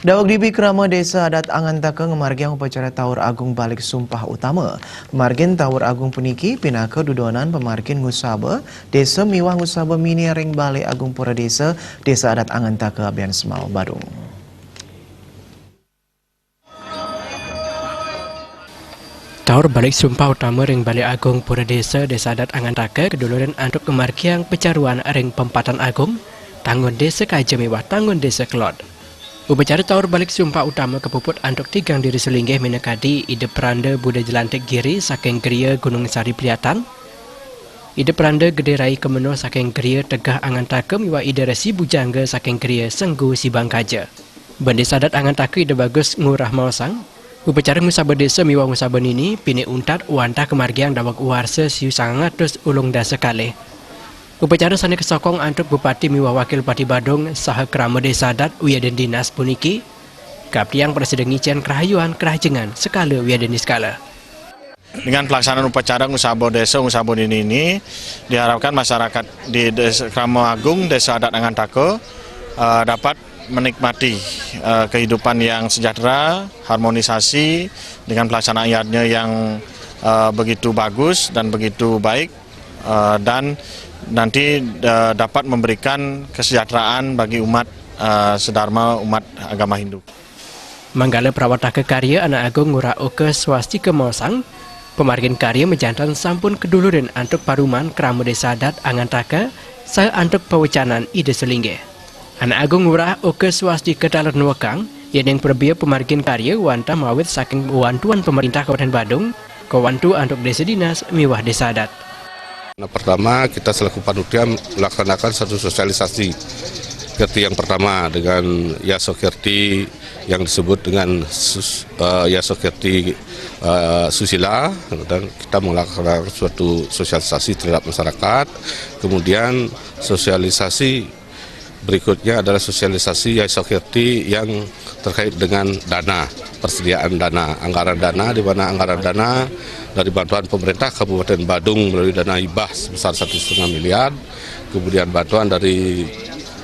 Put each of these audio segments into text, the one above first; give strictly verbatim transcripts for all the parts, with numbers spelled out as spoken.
Daweg dibi krama Desa Adat Angantaka ngamargiang upacara Taur Agung Balik Sumpah Utama. Pamargin Taur Agung puniki pinaka dudonan pamargin ngusaba desa miwah ngusaba mini ring Balai Agung Pura Desa, Desa Adat Angantaka Abiansmau, Badung. Taur Balik Sumpah Utama ring Balai Agung Pura Desa, Desa Adat Angantaka, kadulurin antuk ngamargiang pacaruan ring Pempatan Agung, Tangun Desa Kaja miwah Tangun Desa Kelod. Upacara Taur Balik Sumpah Utama kapuput antuk tigang diri sulinggih minakadi Ida Pranda Buda Jelantik Giri saking Gria Gunung Sari Pliatan, Ida Pranda Gede Rai Kemeno saking Gria Tegah Angantaka miwah Ida Resi Bujangga saking Gria Senggu Sibangkaja. Bendesa Adat Angantaka Ida Bagus Ngurah maosang, upacara ngusaba desa miwah ngusaba nini pinih untat wantah kamargiang daweg warsa siu sangang atus ulung dasa kalih. Upacara sane kasokong antuk Bupati miwah Wakil Bupati Badung saha krama Desa Adat wiadin dinas puniki, kaaptiang prasida ngicen karahayuan karahajengan sekala wiadin niskala. Dengan pelaksanaan upacara ngusaba desa, ngusaba nini ini, diharapkan masyarakat di Desa Krama Agung, Desa Adat Angantaka, eh, dapat menikmati, eh, kehidupan yang sejahtera, harmonisasi dengan pelaksanaan yadnya yang, eh, begitu bagus dan begitu baik, eh, dan nanti, eh, dapat memberikan kesejahteraan bagi umat, eh, sedharma, umat agama Hindu. Manggala prawataka karya Anak Agung Ngurah Oka Swastika maosang, pamargin karya majanten sampun kadulurin antuk paruman krama Desa Adat Angantaka saha antuk pawecanan Ida Sulinggih. Anak Agung Ngurah Oka Swastika taler nuekang, yening prabea pamargin karya wantah mawit saking wantuan pamarintah Kabupaten Badung, kawantu antuk desa dinas miwah desa adat. Nah, pertama, kita selaku panitia melaksanakan satu sosialisasi. Kirti yang pertama dengan Yasa Kirti yang disebut dengan sus-, eh, Yasa Kirti, eh, Susila, dan kita melaksanakan suatu sosialisasi terhadap masyarakat. Kemudian sosialisasi berikutnya adalah sosialisasi Yasa Kirti yang terkait dengan dana, persediaan dana, anggaran dana, di mana anggaran dana dari bantuan pemerintah Kabupaten Badung melalui dana hibah sebesar satu setengah miliar, kemudian bantuan dari,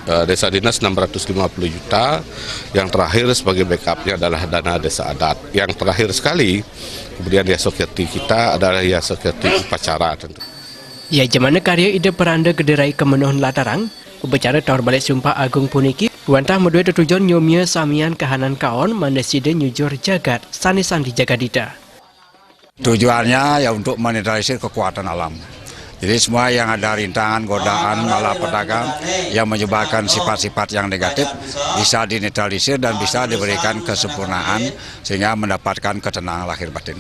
eh, Desa Dinas enam ratus lima puluh juta, yang terakhir sebagai backupnya adalah dana desa adat. Yang terakhir sekali, kemudian Yasa Kirti kita adalah Yasa Kirti upacara tentu. Yajamana karya Ida Peranda Gede Rai Kemenoh nlatarang, upacara Taur Balik Sumpah Agung puniki wantah madue tetujon nyomia samian kahanan kaon mangda sida nyujur jagat sane santi jagadita. Tujuannya ya untuk menetralisir kekuatan alam. Jadi semua yang ada rintangan, godaan, malapetaka yang menyebabkan sifat-sifat yang negatif bisa dinetralisir dan bisa diberikan kesempurnaan sehingga mendapatkan ketenangan lahir batin.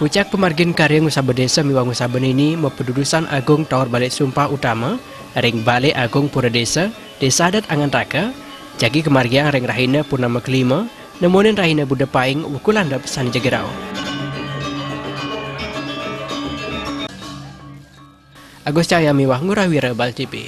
Pucak pamargin karya ngusaba desa miwah ngusaba nini mapadudusan agung Taur Balik Sumpah Utama ring Balai Agung Pura Desa, Desa Adat Angantaka, jagi kamargiang ring rahina purnama kalima, nemonin rahina Buda Paing wuku landep sane jagi rauh. Agus Cahya miwah Ngurah Wira, Bal T V.